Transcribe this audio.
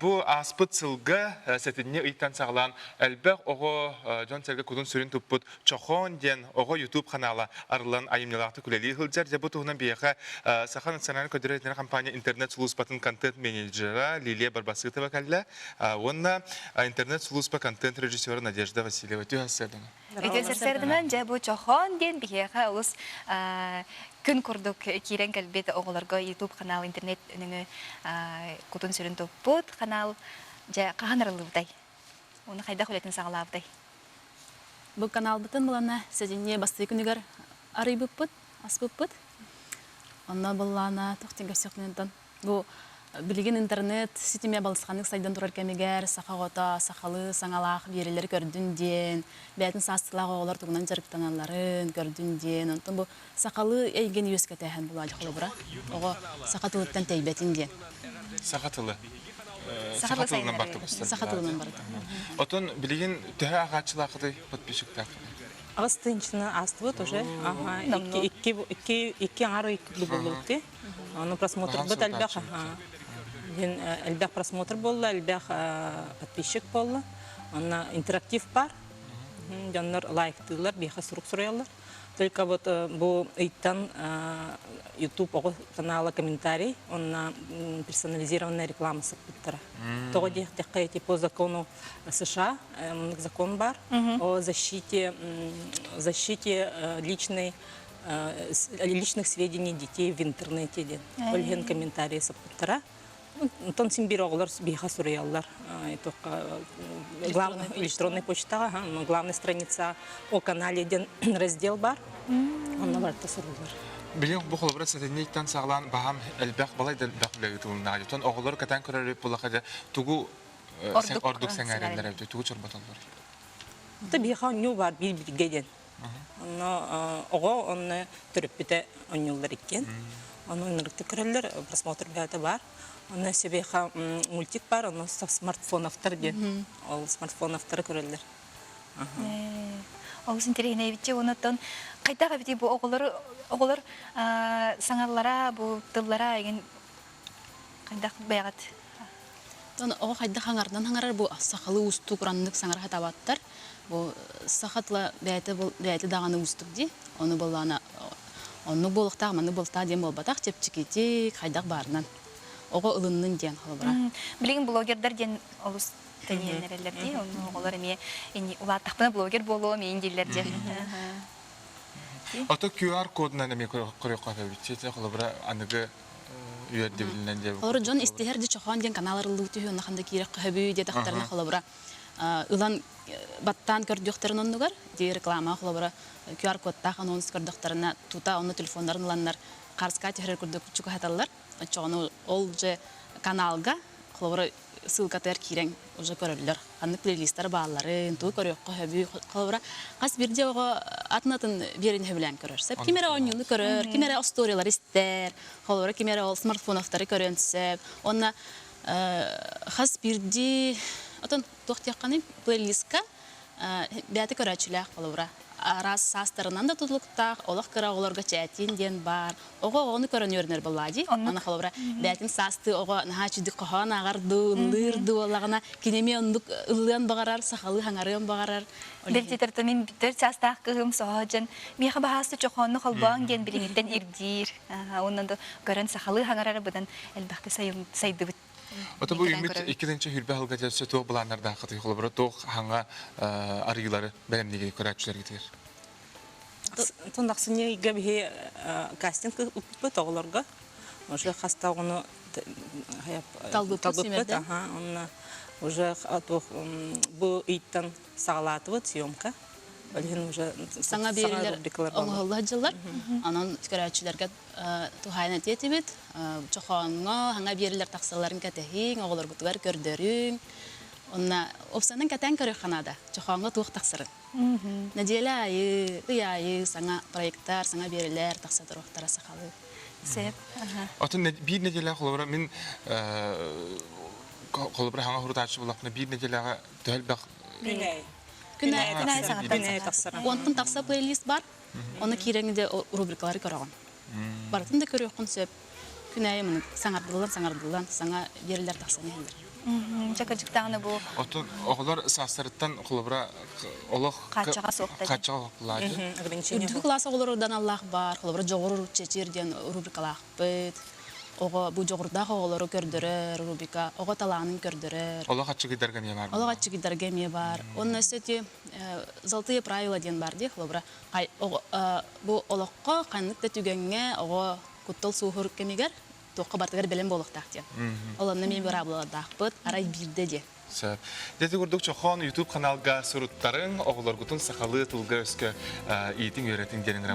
Бу ааспыт сылга сэтинньи ыйтан саҕалаан элбэх оҕо дьон-сэргэ кутун-сүрүн туппут Чохоон диэн оҕо YouTube ханаала арыллан айымньылаахтык үлэлии сылдьар. Дьэ бу туһунан биһиэхэ Саха национальнай көрдөрөр компания интернет-сулууспатын контент-менеджера Лилия Барбасытова кэллэ уонна интернет-сулууспа контент-режиссера Надежда Васильева. Түһ сарсыардана. Үтүө сарсыарданан дьэ бу Чохоон диэн биһиэхэ олус күн курдук киирэн кэлбит оҕолорго YouTube канал интернет нөҥүө кутун-сүрүн туппут канал дьэ хаһан арыллыбытай? Уонна хайдах үлэтин саҕалаабытай? Бу каналбытын былана сэтинньи бастыы күнүгэр арыйбыппыт, аспыппыт. Онно быллаана туох диэн көрсөхпүнүнтэн бу билигин интернет ситимэ балысханнык сайдан турар кэмигэр саха оҕото сахалыы саҥалаах биэрэлэри көрдүн диэн, бэйэтин саастыылаах оҕолор тугунан дьарыктаналларын көрдүн диэн, онтон бу сахалыы эйгэни үөскэтээһин булаадьы холобура оҕо саха тылыттан тэйбэтин диэн. Саха тылы. Саха тылынан барта Саха тылынан барыта. Отон билигин төһө ааҕааччылаахытый подписчиктааххытый? Аҕыс тыһыынчаны аастыбыт уже. Ага, икки, икки, икки аҥаар ый курдук Ону просмотрбыт элбэх. Диэн элбэх просмотр буолла, элбэх подписчик буолла. Онно интерактив бар. Дьоннор лайктыыллар, биһиэхэ сурук суруйаллар. Только вот бу ыйтан YouTube оҕо канала комментарий, онно персонализированная реклама сыппыттара. Тоҕо диэхтэххэ эти по закону США закон бар о защите защите личной личных сведений детей в интернете диэн. Ол иһин комментарий сыппыттара. Онтон син биир оҕолор биһиэхэ суруйаллар. Электронной почтаҕа главная страница о канале диэн раздел бар. Онно барыта суруллар. Билигин бу холобура сэтинньиттэн саҕалаан баһаам элбэх балай да элбэх үлэ ыытылыннаҕа. Оттон оҕолор кэтээн көрөр буоллахха дьэ тугу ордук сэҥээрэллэр эбит, тугу чорботоллор? Та биһиэхэ оонньуу бар биир бииргэ диэн. Онно оҕо онно төрөппүтэ оонньууллар иккиэн. Ону ынырыктык көрөллөр, просмотр бэйэтэ баар. Онно себеха мультик бар, онно смартфоновтар диэн. Ол смартфоновтары көрөллөр. Олус интэриэһинэйбитчи онуттан хайдах эбитий бу оҕолор оҕолор саҥаллара бу тыллара эҥин хайдах бэйэҕит Оҕо хайдах хаҥарынан хаҥарар бу сахалыы уустук ураннык саҥара сатаабаттар. Бу саха тыла бэйэтэ бэйэтэ даҕаны уустук дии. Ону буоллаҕына оннук буолуохтаах, маннык буолуохтаах диэн буолбатах, чэпчэкитик, хайдах баарынан. Оҕо ылыннын диэн холобура. Билигин блогердар диэн олус тэнийэн эрэллэр дии. Онно оҕолор эмиэ улааттахпына блогер буолуом иин дииллэр диэн. Ото QR кодунан эмиэ көрүөххэ сөп. Холобура аныгы үөрдэбилинэн диэн. Холобура дьон истиһэр дьэ чохоон диэн канал арыллыы түһүү онно ханда киирэх хөбүү диэтэхтэринэ холобура ылан баттаан көрдүөхтэрин оннугар дии реклама холобура QR кодтаах анонс көрдөхтөрүнэ тута онно телефоннарын ыланнар харска түһэрэр курдук чугаһаталлар. Оччоҕуна ол же каналга холобура ссылкатыгар киирэн уже көрөллөр. Ханнык плейлистар баалларын, тугу көрүөххэ сөбүй. Холобура, хас биирдии оҕо атын-атын биэрин сөбүлээн көрөр. Сөп. Ким эрэ оонньууну көрөр, ким эрэ остуоруйалары истэр, холобура, ким эрэ ол смартфоновтары көрүөн сөп. Уонна хас биирдии отон туох диэххиний плейлистка бэйэтэ көрөөччүлээх холобура араас саастарынан да тутулуктаах олох кыра оҕолорго чээтиин диэн баар оҕо оҕону көрөн үөрэнэр буоллаа дии аны холобура бэйэтин саастыы оҕо наһаа үчүгдүк хоһоон ааҕар дуу ыллыыр дуу буоллаҕына кини эмиэ оннук ыллыан баҕарар сахалыы хаҥарыан баҕарар Бэл мин бүтэр саастаах кыһым соһо дьон миэхэ баһаасты чохоонну холбоон диэн билиҥиттэн ирдиир уонна да көрөн сахалыы хаҥарара быдан элбэхтэ сайдыбыт. Ото бу үүммүт иккитинчи хүрбэ сылга дьэ туох былааннардааххытый? Холобура, туох хаҥа арыылары бэлэмниги көрөөччүлэргитигэр? Тон ахсынньы ыйга биһи кастинг ыппыт оҕолорго. Уже хаста оҕону талбыппыт. Аха, онно уже бу ыйтан саҕалаатыбыт съемка. Ол иһин уже саҥа биэриилэр оҥоһулла сылдьаллар. Онон көрөөччүлэргэ туһаайан этиэ этибит. Чохооҥҥо саҥа биэриилэр тахсалларын кэтэһиҥ, оҕолоргутугар көрдөрүҥ. Онно опсанан кэтээн көрүөххэ наада. Чохооҥҥо туох тахсарын. Нэдиэлэ аайы, ый аайы саҥа проекттар, саҥа биэриилэр тахса туруохтара сахалыы. Сөп. Отон биир нэдиэлэ холобура мин холобура хаҥа хурутааччы буллахпына биир нэдиэлэҕэ төһө элбэх Күнэй. Күнэй тахсар. Онтон тахса плейлист бар. Оны киирэҥ де рубрикалары көрөҕүн. Барытын да көрүөххүн сөп. Күн аайы маны саҥардыллан саҥардыллан саҥа биэрилэр тахсан иһэллэр. Дьэ кырдьыктаҕына бу Оттон оҕолор саастарыттан холобура олох хааччаҕа суохта. Хааччаҕа суох Ограничение. Үрдүкү кылаас оҕолорудан аллаах баар, холобура дьоҕур чэчир диэн рубрикалаахпыт. Оҕо бу дьоҕурдаах оҕолору көрдөрөр рубрика, оҕо талаанын көрдөрөр. Олох аччыгыйдарга эмиэ баар. Олох аччыгыйдарга эмиэ баар. Онно өссө ити золотые правила диэн баар дии, холобура бу олоххо ханнык да түгэҥҥэ оҕо куттал суоһуур кэмигэр туохха барытыгар бэлэм буолуохтаах диэн. Ол онно эмиэ быраабылалардаахпыт, арай биирдэ диэн. Сөп. Дьэ курдук Чохоон YouTube каналга суруттарыҥ, оҕолоргутун сахалыы тылга-өскө иитиҥ-үөрэтиҥ диэн ыҥырабын.